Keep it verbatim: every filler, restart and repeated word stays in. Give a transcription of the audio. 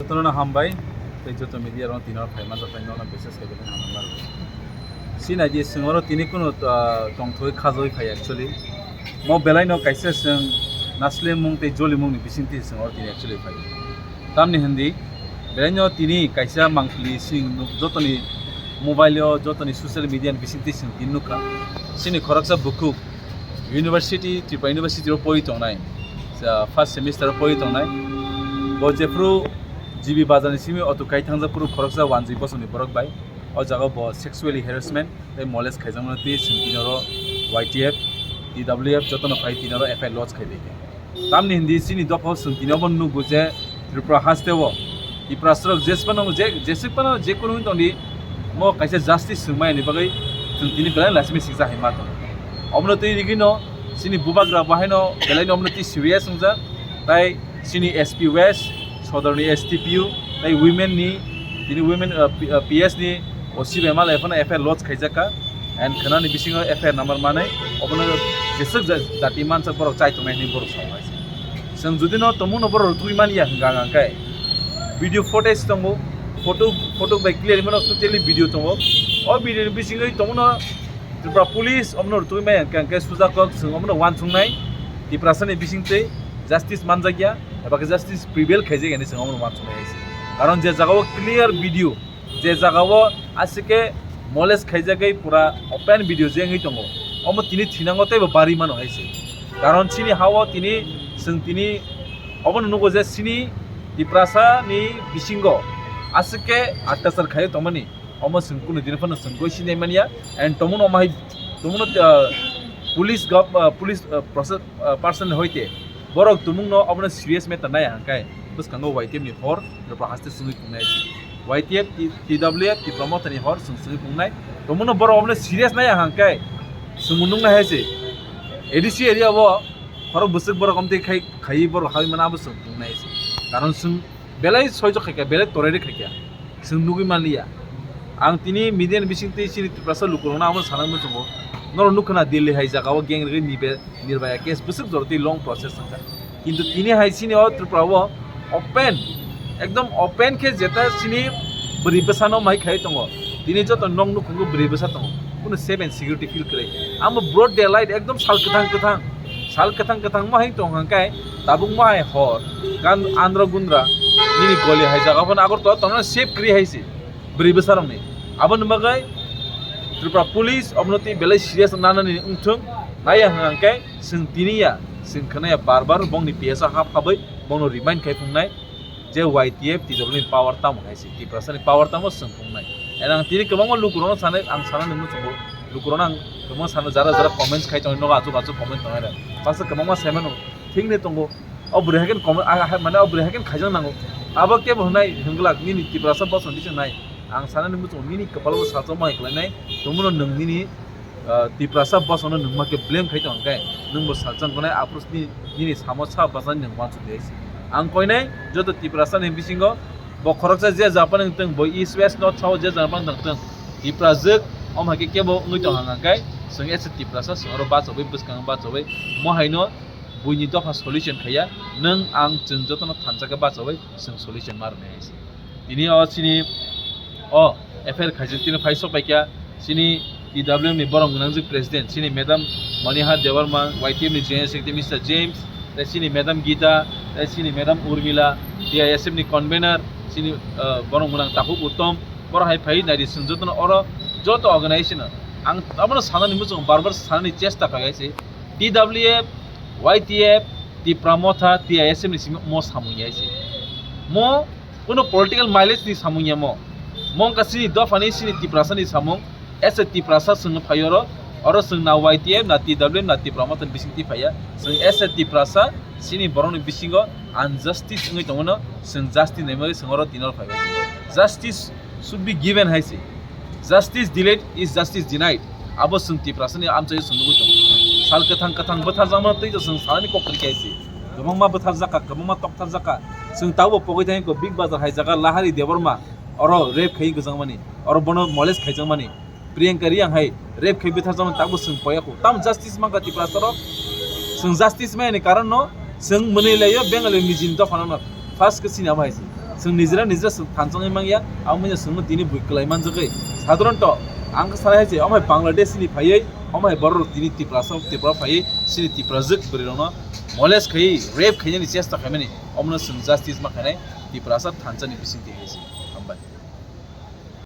Jotono hambai, tei joto media rok tino phai manjak pai nono bises khe belai hambai. Sinai di, chwng oro tini kunu, ah, tongthoi khajoi phai actually. Mo belai no kaisa chwng naslemung tei jolimung ni bisingtwi chwng oro tini actually phai. Tamni hindi, belai no tini kaisa mangpili sing nuk jotoni mobile o, jotoni social media ni bisingtwi chwng tini nukha. Chini khoroksa bukhuk University, Tripura University o pori tongnai, sa first semester o pori tongnai. Bo jephru G B bazar ni simi auto kai thangjak phuru khoroksa wanjwi bosongni borok bai. O jaga bo sexually harassment tei molest khaijakmani twi chwng tini oro Y T F, T W F jotono phai tini oro F I R lodge khai di. Tamni hindi chini dophao chwng tini obo nukgo je Tripura haste o Tiprasarok jesphano je, jesphano je kunu wng tongdi, mo kaisa justice chwng maya ni bagwi chwng tini belai laisimi siksa hai ma tongo. Obono twi rigwino chini bubagra bo haino belai no obono twi serious wngjak, tai chini S P West, Sodorni S T P U, tai women ni, tini women, uh, P-, uh, P S ni O C bai ma lai phano F I R lodge khaijak kha, and khwnani bisingo F I R number manwi obono jeswk ja-, jati mansa borok chai tongnai hinwi borok sao hai se. Chwng jodi no tongmung no borok rwtwi man ya hwnka hwnka khe video footage tongo, photo, photo bai clear mano totally video tongo. O video ni bisingwi tongmung no Tripura police omono rwtwi man ya hwnka hwnka khe sujakok chwng omono uansuknai Tiprasa ni bisingtwi justice manjak ya, eba khe justice prevail khaijak ya hinwi chwng omono uansuknai hai se. Karon je jaga o clear video, je jaga o aswk khe molest khaijagwi pura open video je wngwi tongo, omo tini thinango teibo bari mano hai se. Karon chini ha o tini, chwng tini obono nugo je chini Tiprasa ni bisingo aswk khe attachar khai tongmani, omo chwng kunu dini phano chwng goi sinai manya, and tongmung no omo hai tongmung no, ah, police gov-, ah, police, ah, process, ah, person hoite borok tongmung no obono serious matter nai hwnkhai bwskango Y T F ni hor Tripura haste chwngwi tongnai. Y T F, T-, T W F, Tipra Motha ni hor chwng chwngwi tongnai. Tongmung no borok obono serious nai hwnkhai chwng nuknai hai se. A D C area o khorok bwswk borok omtwi khai, khaiwi borok hawi mano abo chwng tongnai hai se. Karon chwng belai soijo khaikha, belai torairwi khaikha. Chwng nugwi manliya. Ang tini media ni bisingtwi chini Tiprasa lukurokno abo sana muchungo. Norok nukha na Delhi hai jagao gang rwgwi nibe Nirbhaya case bwswk jorotwi long process wngkha. Kintu tini hai chini o Tripura o open, ekdom open khe jeta chini bwrwi bwsano mai khai tongo. Tini joto nok nukhungo bwrwi bwsa tongo. Kunu safe and security feel kwrwi. Amo broad daylight ekdom sal kwthang kwthang. Sal kwthang kwthang mo hai tong hang kai tabuk mo hai hor. Gan andro gundra nini goli hai jaga phano Agartala tongna safe kwrwi hai se. Bwrwi bwsarokni. Aboni bagwi Tripura Police obono twi belai serious nanani wngthung. Naiya hwnkhe chwng tiniya, chwng khwnaya bar bar bongni P S o hap habwi bongno remind khai phungnai je Y T F T W ni power tamo hai se, Tiprasani power tamo chwng phungnai. And ang tini kwbangma lukurokno sanai, ang sanani muchungo lukurokno ang kwbangma sana jara jara comments khai tongo, nogo achuk achuk comment tongo. Baksa kwbangma sai mano, thikni tongo. O bwrwi hai khe comment, ah, ah, mane o bwrwi hai khe khaijak nango. Abo kebo hwnai hwnglak nini Tiprasa bosong bising nai. Ang sanani muchungo nini kwpalo bo salsa mo hai khlainai. Tongmano nwng nini, ah, Tiprasa bosongno nwng ma khe blame khai tong khe nwng bo salsa wngnai aphuru ni-, nini samo sa bwsani nwng uansuk di hai se. Ang koinai joto Tiprasa ni bisingo bo khoroksa je japan wng tong, bo East West North South je japan wng tong, Tiprajwk omo hai khe kebo wngwi tong hang khe chwng as a Tiprasa chwng oro bachawi bwskango bachawi mo haino buini dopha solution khaiya, nwng ang chwng jotono thansa khe bachawi chwng solution ma rwnai hai se. Tini o chini o F I R khaijak tini phai sok paikha chini T W M ni borok gwnangjak president chini madam Maniha Debbarma, Y T F ni general secretary Mister James, tei chini madam Gita, tei chini madam Urmila, T I S F ni convener chini, ah, borok gwnang Takhuk Uttom, borok hai phai nai di chwng jotono oro joto organization ang abono sanani muchung bar bar sanani chesta khai hai se. T W F, Y T F, Tipra Motha, T I S F ni simi mo samung ya se. Mo kuno political mileage ni samung ya mo. Mo wngkha chini dopha ni chini Tiprasa ni samung. As a Tiprasa chwng phai oro, oro chwng na Y T F, na T W F, na Tipra Motha ni bising twi phaiya. Chwng as a Tiprasa chini borok ni bisingo injustice wngwi tongmano chwng justice nai bagwi chwng oro tini oro phaibai. Justice should be given hai se. Justice delayed is justice denied. Abo chwng Tiprasani amchaio chwng nugwi tongo. Sal kwthang kwthang bwtharjakmano tei to chwng salani kok kwrwi khe hai se. Kwbangma bwtharjak kha, kwbangma toktharjak kha. Chwng tabukbo pogwi thangwi kho Big Bazar hai jaga Lahari Debbarma oro rape khai gwjakmani, oro bono molest khaijakmani. Priyanka Reang hai rape khai bwtharjakmani tabukbo chwng poya kho. Tamo justice mankha Tiprasarok? Chwng justice maya ni karon no chwng mwnwi laio Bengali nijini dophano no. First khe chini abo hai se. Chwng nijera nijera chwng thansa wngwi mangya, abo manya chwngno tini bui kwlai manjagwi. Sadharanto ang khe sanai hai se, omo hai Bangladesh ni phaiwi, omo hai borok tini Tiprasa, Tripura phaiwi, chini Tiprajwk bwrwirokno molest khaiwi, rape khainani chesta khaimani, omono chwng justice ma khainai, Tiprasa thansa ni bisingtwi hai se.